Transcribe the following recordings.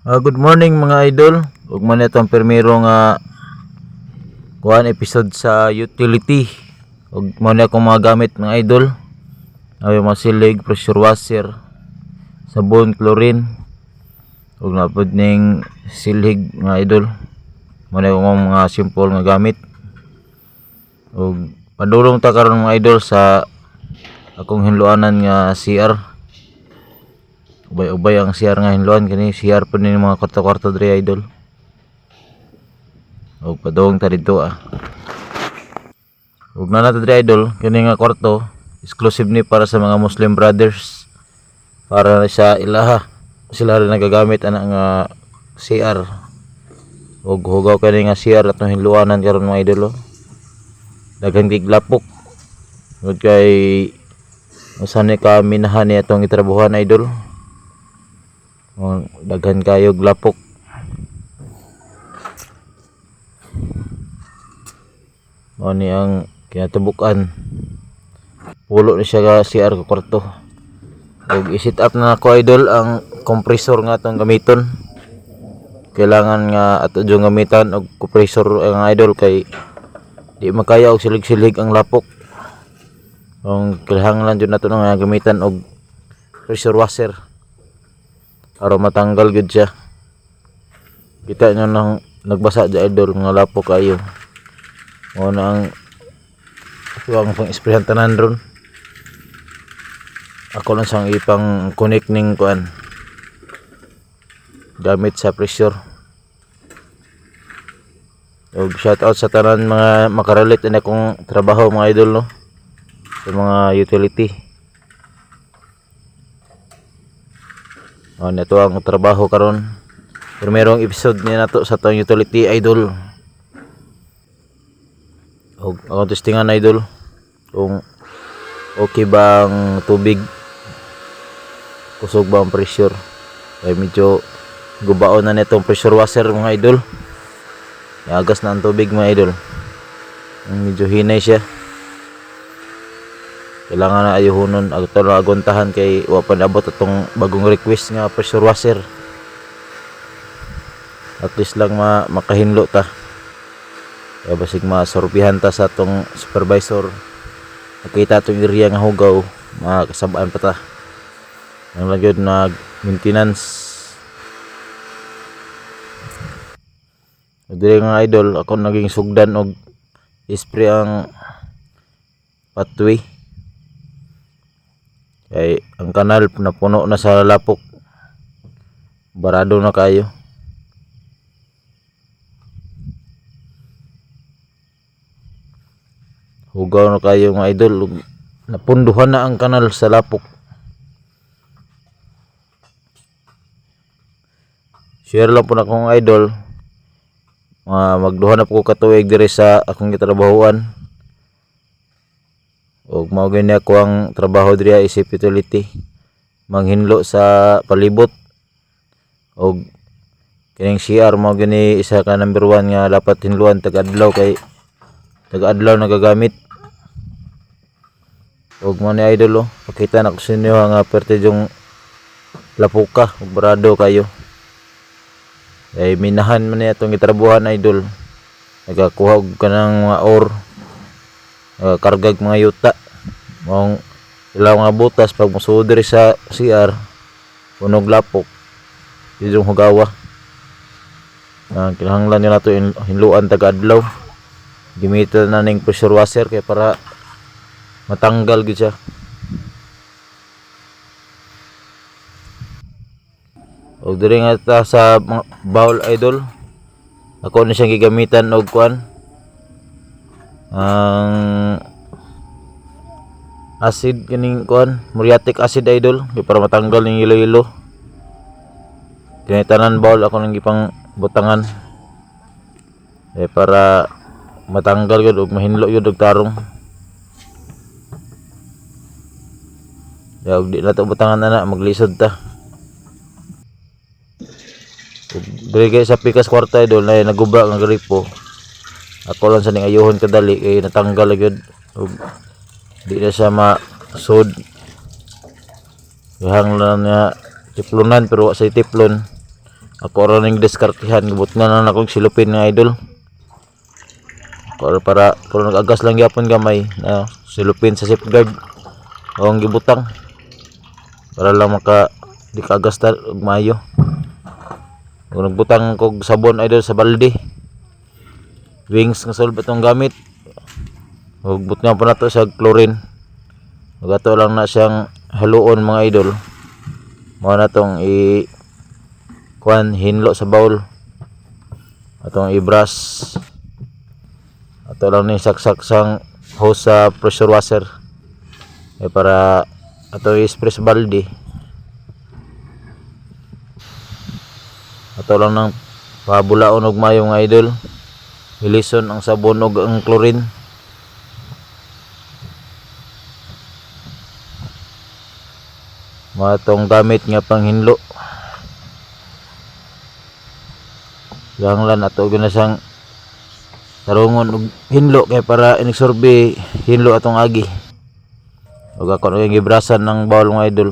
Good morning, mga idol. Ug man itong primero nga kuan episode sa utility. Ug mao ni akong mga gamit, mga idol. Ay, mga silig, pressure washer, sabon, chlorine. Ug napod ning silhig, mga idol. Mao ni akong mga simple nga gamit. Ug padulong ta karon, mga idol, sa akong hinloanan nga CR. Ubay-ubay ang CR nga hinloan kini, CR po ni mga kwarto-kwarto diri, idol. Ug padung ta didto ah. Ug na nato diri, idol, kini nga kwarto exclusive ni para sa mga Muslim brothers. Para sa ilaha sila rin nagagamit ana nga CR. Ug hugaw kani nga CR atong hinloanan karon, mga idol, oh. Daghan kay lapok. Ug kay usa ni ka minahan ni atong gitrabuhan, idol. Oh, daghan kayo lapok. Mao ni ang kinatibuk-an. Pulo ni siya ka CR ka kwarto. Ug i-set up na nako, idol, ang compressor nga atong gamiton. Kailangan nga ato jung gamitan og compressor ang idol kay di makaya og silig-silig ang lapok. Ang kinahanglan jud nato nga gamitan og pressure washer aron matanggal gyud siya. Kita nyo nang nagbasa di, idol, nga lapok kayo. Mao na ang ito ang pang isprehan tanan ron. Ako lang siyang ipang connect ning kuan gamit sa pressure. Og shout out sa tanan mga makarelate ini akong trabaho, mga idol, no, sa mga utility. Oh, nito ang trabaho karon. Pero merong episode niya nato sa atong utility, idol. Og akong testingan, idol, kung okay ba ang tubig, kusog ba ang pressure. Kay medyo gubaon na nitong pressure washer, mga idol. Yagas na ang tubig, mga idol. Medyo hinay siya. Kailangan na ayuhonon ato na aguntahan kay wa pa naabot atong bagong request nga pressure washer. At least lang makahinlo ta. Kaya basig masorbihan ta sa atong supervisor. Makita atong area nga hugaw, makasabaan pa ta. Ang lang yun nag maintenance. Diri nga, idol, ako naging sugdan og spray ang pathway. Kay ang kanal napuno na sa lapok. Barado na kayo. Hugaw na kayo, mga idol. Napunduhan na ang kanal sa lapok. Share lang po na akong idol. Mga magduha na po ko katuig diri sa akong gitrabahoan. Ug mao gyud ako ang trabaho diri isip utility. Manghinlo sa palibot. Og kining CR mao gyud ni isa ka number 1 nga dapat hinluan tag-adlaw kay tag-adlaw nagagamit. Ug mo ni, idol, oh, pakita na ko sa inyo nga perte yung lapuka ug barado kayo. Kay minahan man niya itong gitrabuhan, idol. Nagakuha og kanang mga ore, nagakargag mga yuta. Maong ilang mga butas pag mosuod diri sa CR punog lapok, di yung hugawa. Kinahanglan nyo nato hinluan taga-adlaw. Gamitan na ning pressure washer kay para matanggal gyud siya. Og diri nga ta sa mga bowl, idol. Ako na siyang gigamitan og kuan. Ang acid kining kuan, muriatic acid, idol, kay para matanggal ning ilo-ilo. Kini tanan bowl ako nang gipang butangan. Eh, para matanggal gyud ug mahinlo gyud og tarong. Ya, ug di na to butangan ana, maglisod ta. Diri kay sa pikas kwarta, idol, na naguba nga gripo. Ako lang sa ning ayuhon kadali kay natanggal gyud ug di na siya masud. Gihang lang niya tiplonan pero wa say tiplon. Ako ra ning diskartehan, gibutngan na nako og silupin nga idol. Ako ra para pero nag-agas lang gyapon gamay na silupin sa safeguard ang gibutang para lang maka di kaagas ta og maayo. Ug nagbutang kog sabon idol sa balde. Wings nga solve atong gamit. Ug butngan pa nato sa chlorine. Ug ato lang na siyang haluon mga idol. Mao na tong i kuan hinlo sa bowl. Atong i-brush. Ato lang ni saksak sang hose sa pressure washer. Eh, para ato i-spray sa balde. Ato lang nang pabulaon og maayo mga idol. Hilison ang sabon og ang chlorine. Mao atong gamit nga panghinlo. Ganglan ato gyud na siyang tarungon og hinlo kay para inigsorbe hinlo atong agi. Ug ako na yung gibrasan ng bowl mga idol.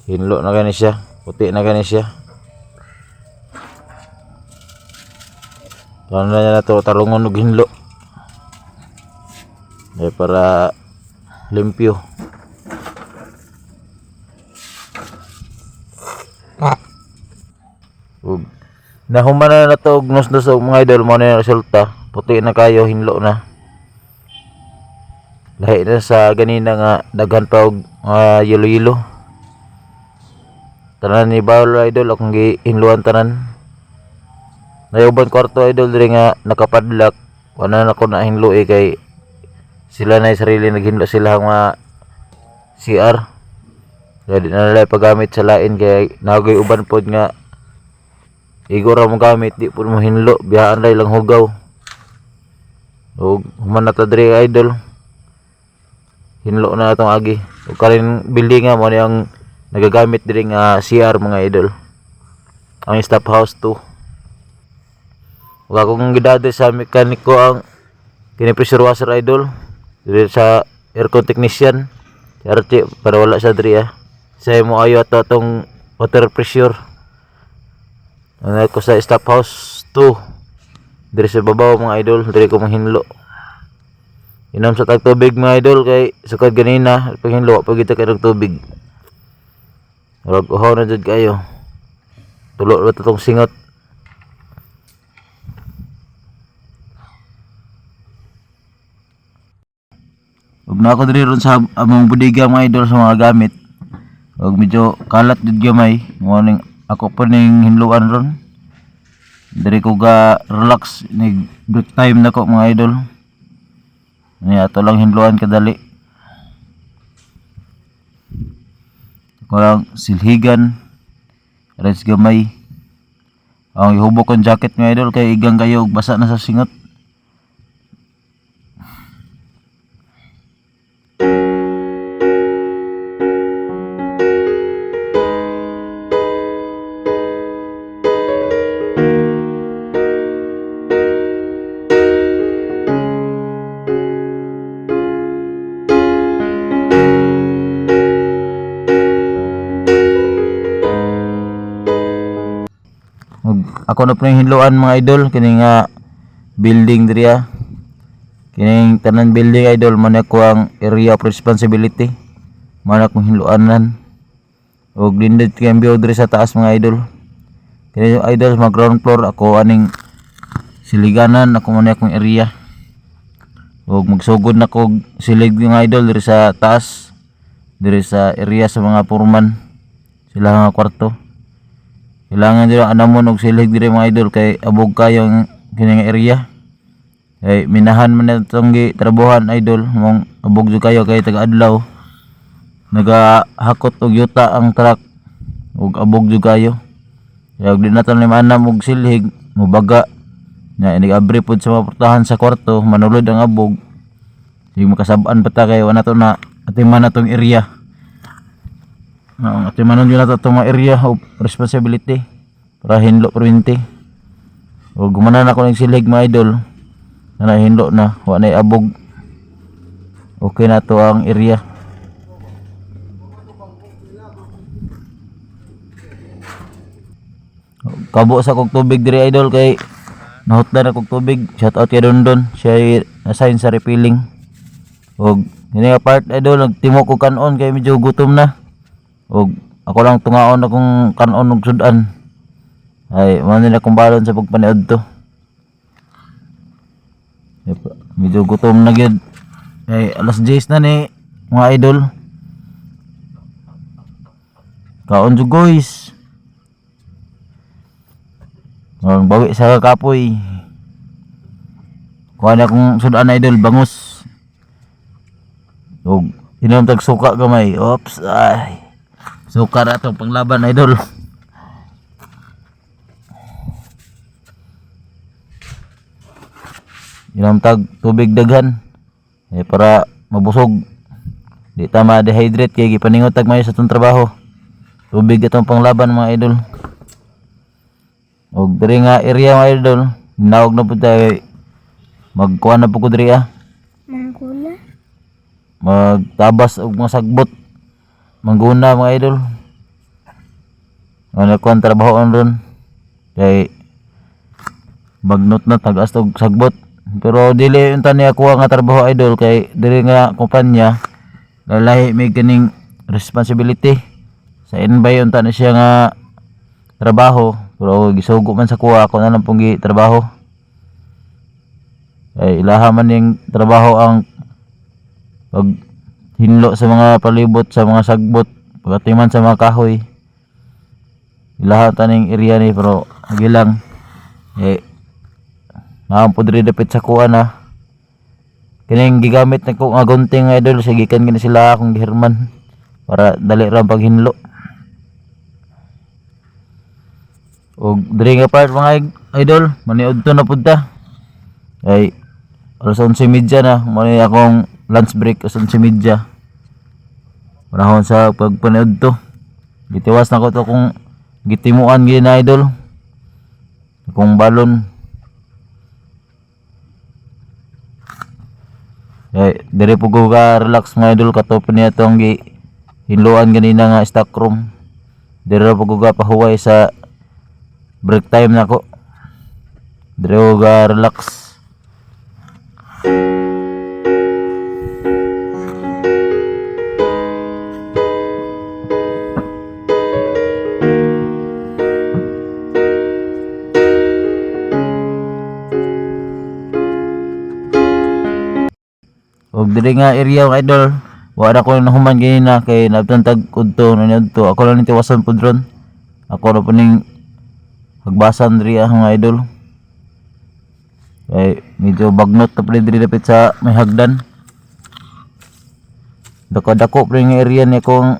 Hinlo na gani siya, puti na gani siya. Kano na nato tarungon og hinlo. Kay para limpyo. Ug nahuman na nato og nusnos og mga idol, mao na yung resulta. Puti na kayo, hinlo na. Lahi na sa ganina nga daghan pa og mga yelo-yelo. Tanan ni bowl idol akong gihinluan tanan. Nay uban kwarto idol diri nga nakapadlock. Wala na ko nahinlo eh, kay sila na sarili naghinlo sila ang mga CR. Kaya di na nila ipagamit sa lain kay nagoy uban pod nga igo ra mo gamit, di pod mo hinlo, biyaan ra ilang hugaw. Ug human na ta diri idol. Hinlo na atong agi. Ug karon building nga mo ni ang nagagamit diri nga CR mga idol. Ang staff house 2. Ug akong gidade sa mekaniko ang kini pressure washer idol diri sa aircon technician. Si RT para wala siya diri ah. Sa mo ayo ato atong water pressure. Ano ko sa staff house 2. Diri sa babaw mga idol, diri ko manghinlo. Inom sa tag tubig mga idol kay sukad ganina paghinlo pa kita kay tubig. Murag uhaw na jud kayo. Tulo ra tong singot. Ug na ako diri ron sa among bodega mga idol sa mga gamit. Ug medyo kalat jud gamay. Mao ning ako pa ning hinluan ron. Diri ko ga relax nig break time nako mga idol. Ni ato lang hinluan kadali. Ako lang silhigan res gamay. Ang ihubok kong jacket mga idol kay igang kayo ug basa na sa singot. Ug ako na po yung hinluan mga idol kini nga building diri ah. Kining tanan building idol man ako ang area of responsibility. Man akong hinluanan. Ug nindot kay view diri sa taas mga idol. Kini idol sa ground floor ako aning siliganan ako man akong area. Ug magsugod na kog silig mga idol diri sa taas, diri sa area sa mga foreman sila nga kwarto. Kailangan diri anamon og silig diri mga idol kay abog kayo ang kini nga area. Kay minahan man na itong gitrabuhan idol, mong abog jud kayo kay taga-adlaw. Nagahakot og yuta ang truck ug abog jud kayo. Kaya di nato ni maanam og silhig, mubaga. Nya inig-abri pod sa mga portahan sa kwarto, manulod ang abog. Sige makasab-an pa ta kay wala nato na atiman na tong area. Ang atimanon jud nato itong mga area of responsibility para hinlo perminti. O gumana na ako ng silhig mga idol. Na hinlo na, wa na abog. Okay na to ang area. Kabo sa kog tubig diri, idol, kay nahutdan akong tubig. Shout out kay Dondon. Siya ay assign sa refilling. Og kini nga part, idol, nagtimo ko kanon kay medyo gutom na. Og ako lang tungaon akong kanon og sudan. Ay, mao ni akong balon sa pagpaniud to. Yep, medyo gutom na gyud. Ay, alas 10 na ni, mga idol. Kaon jud, guys. Ang bawi sa kapoy. Kuha na akong sudan, idol, bangus. Og inom tag suka gamay. Oops, ay. Suka ra atong panglaban, idol. Inom tag tubig daghan. Eh, para mabusog. Di ta ma-dehydrate kay gipaningot tag mayo sa atong trabaho. Tubig atong panglaban, mga idol. Og diri nga area, mga idol, naog na pud tayo, magkuha na pud ko diri ah. Mangguna. Magtabas og mga sagbot. Mangguna, mga idol. Ano ko ang trabaho ron. Kay bagnot na tagas og sagbot. Pero dili unta niya kuha nga trabaho, idol, kay diri nga kumpanya lalahi may ganing responsibility. Sa invite unta na siya nga trabaho, pero gisugo man sa kuha, ako na lang pong trabaho. Kay ilaha man ning trabaho ang pag hinlo sa mga palibot sa mga sagbot, pagatiman sa mga kahoy. Ilaha taning area ni, pero agi lang eh naa po diri dapit sa kuha na kining gigamit na ko nga gunting, idol, sa gikan gini sila akong gihirman para dali ra ang paghinlo. Og diri nga part, mga idol, maniud to na pud ta kay alas 11:30 na. Mo ni akong lunch break, alas 11:30. Panahon sa pagpaniud to, gitiwas na ko to kung gitimuan gid na, idol, akong balon. Kay diri po ko ka relax, mga idol, kato pa niya tong gi hinloan ganina nga stock room. Diri ra po ko ka pahuway sa break time nako. Diri ko ka relax. Og diri nga area, mga idol, wala ko nahuman ganina kay naabtan tag udto na niadto. Ako lang ning tiwasan pud ron. Ako ra po ning hagbasan diri ah, mga idol. Kay medyo bagnot na pud diri dapit sa may hagdan. Dako-dako pre nga area ni akong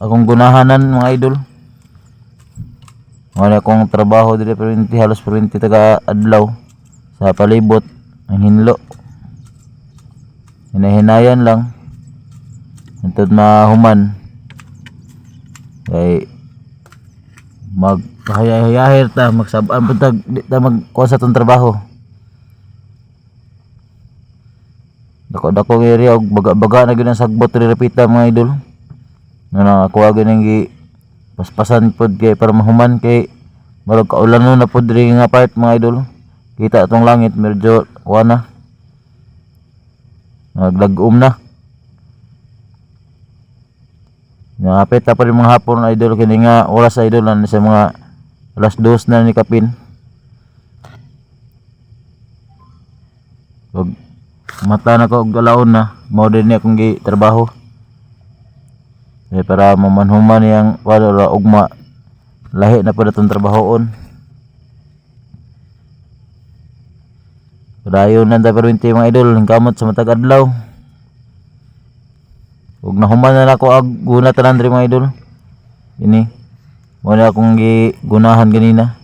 gunahanan, mga idol. Wala akong trabaho diri perminti, halos perminti taga adlaw sa palibot ang hinlo. Hinahinayan lang hantod mahuman kay magpahayahayahir ta, magsabaan pa ta, di ta magkuha sa atong trabaho. Dako-dako nga area og baga-baga na gyud ang sagbot diri repita, mga idol. Nga na kuha gyud ang gi paspasan pod kay para mahuman kay murag kaulanon na pod diri nga part, mga idol. Kita atong langit medyo kuha na. Naglag-om na. Nangapit na pa rin mga hapon, idol, kini nga oras, idol, na sa mga alas 2 na ni kapin. Og mata na ko og alaon na, mao din ni akong gitrabaho. Eh, para mamanhuman niyang wala ra ugma, lahi na pud atong trabahoon. Padayon na ta perminti, mga idol, hingkamot sa matag adlaw. Ug nahuman na nako ag guna tanan diri, mga idol. Ini mo na akong gigunahan ganina.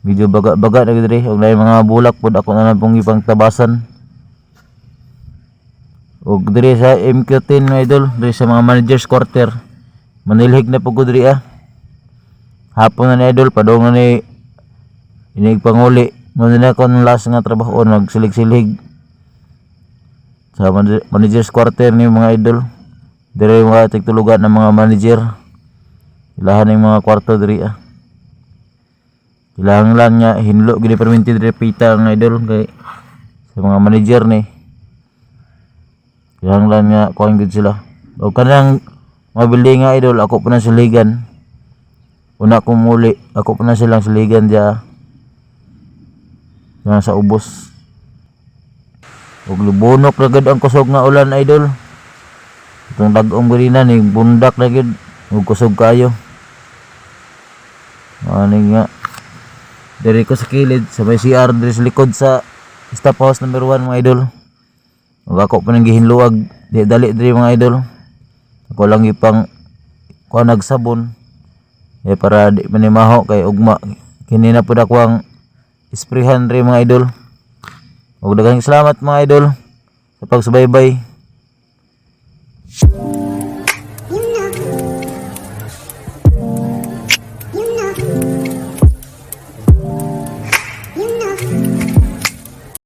Medyo baga-baga na gid diri ug naay mga bulak pod, ako na lang pong gipangtabasan. Ug diri sa MQ10, mga idol, diri sa mga manager's quarter. Manilhig na pud ko diri ah. Hapon na ni, idol, padung na ni inig panguli. Mo na ako ang last nga trabaho, magsilig-silig sa manager's quarter ni, mga idol. Diri mga tigtulugan ng mga manager. Ilahan yung mga kwarto diri ah. Kinahanglan nga hinlo gid perminti diri pita, mga idol, kay sa mga manager ni kinahanglan nga kuan gid sila. O kanang mga building nga, idol, ako pa na siligan. Una ko muli, ako pa na silang siligan diya nga sa ubos. Ug lubunok na gid ang kusog nga ulan, idol. Itong dag-ong ganina ni bundak na gid ug kusog kayo. Ani nga diri ko sa kilid sa may CR diri sa likod sa staff house number 1, mga idol. Ug ako pa nang gihinluag di dali diri, mga idol. Ako lang ipang kuha nagsabon eh para di man ni maho kay ugma kini na pud ako ang sprayhan diri, mga idol. Ug daghang salamat, mga idol, sa pagsubaybay.